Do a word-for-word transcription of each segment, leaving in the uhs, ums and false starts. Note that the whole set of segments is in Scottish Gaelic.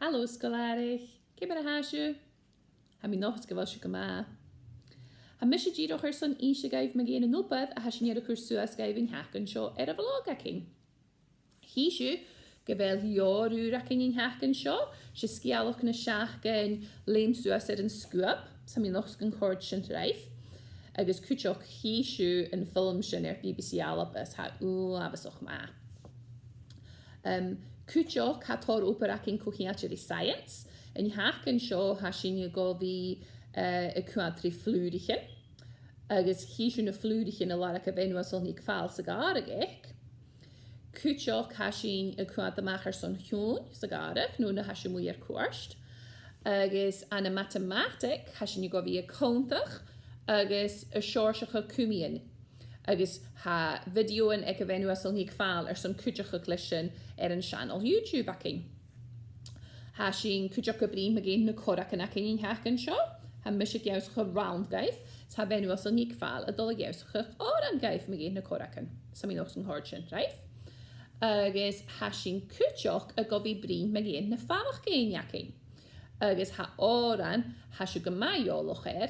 Halò, sgoilearan. Ciamar a tha sibh? Tha mi an dòchas gu bheil sibh gu math. Tha mise dìreach airson innse dhuibh mu dheidhinn an obair a tha sinn air a chur suas dhuibh an t-seachdain seo air a' bhlog againn. Chì sibh gu bheil leabhar ùr againn an t-seachdain seo, 's e Sgeulachd na Seachdain, Leum Suas air an Sguab, 's tha mi an dòchas gun còrd sin ribh. Agus cuideachd chì sibh am film sin air B B C Alba, 's tha e uabhasach math. Um, cuideachd, tha tòrr obair againn co-cheangailte ri science. An t-seachdain seo, tha sinn a' dol a bhith, eh, a' coimhead ri flùraichean. Agus chì sibh na flùraichean a lorg a' Bhean-uasal NicPhàil sa ghàrradh aice. Cuideachd, tha sinn a' coimhead a-mach airson Sheonag sa ghàrradh, no na tha sibh a-muigh air cuairt. Agus ann am matamataig, tha sinn a' dol a bhith a' cunntadh agus a' seòrsadh cumaidhean. Agus tha bhideothan aig a' Bhean-uasal NicPhàil airson cuideachadh leis sin air an seanail YouTube againn. Tha sinn cuideachd a' bruidhinn mu dheidhinn na corragan againn an t-seachdain seo. Tha mise ag ionnsachadh rann dhuibh, 's tha a' Bhean-uasal NicPhàil a' dol a dh'ionnsachadh òran dhuibh mu dheidhinn na corragan. 'S tha mi an dòchas gun còrd sin ribh. Agus tha sinn cuideachd a' dol a bhith a' bruidhinn mu dheidhinn na faireachdainnean againn. Agus tha òran, tha sibh gu math eòlach air,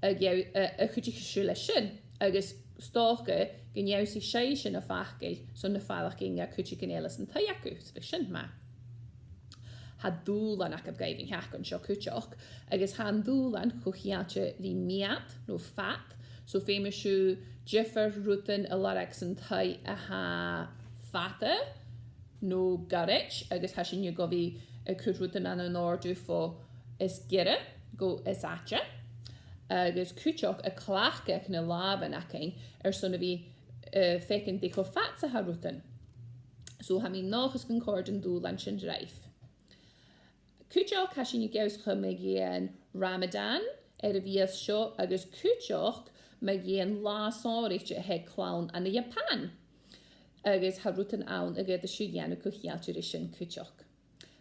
a gheibh-, a, a chuidicheas sibh leis sin. Agus 's dòcha gun ionnsaich sibhse na faclan son na faireachdainnean a' cuideachadh an eile san taigh agaibh, 's bhiodh sin math. Tha dùbhlan agaibh dhuibh an t-seachdain seo cuideachd, agus tha an dùbhlan co-cheangailte ri meud no fad, so feumaidh sibh diofar rudan a lorg san taigh a tha fada no goirid, agus tha sinn a' dol a bhith a' cur rudan ann an òrdugh bho as giorra gu as fhaide, agus cuideachd a' cleachdadh na làmhan againn airson a bhith, eh, faicinn dè cho fad 's a tha rudan. So tha mi an dòchas gun còrd an dùbhlan sin ribh. Cuideachd, tha sinn ag ionnsachadh mu dheidhinn Ramadan air a' mhìos seo, agus cuideachd mu dheidhinn latha sònraichte a th' aig clann ann an Iapan. Agus tha rudan ann a dh'fhaodadh sibh a dhèanamh co-cheangailte ri sin cuideachd.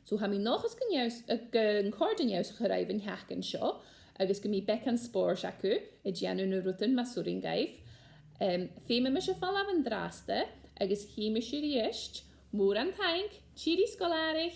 So tha mi an dòchas gun ionnsa-, eh, gun còrd an ionnsachadh ribh an t-seachdain seo, agus gum bi beagan spòrs agaibh a' dèanamh na rudan mas urrainn dhuibh. Em, feumaidh mise falbh an-dràsta, agus chì mise sibh a-rithist. Mòran taing, tìoraidh sgoilearan!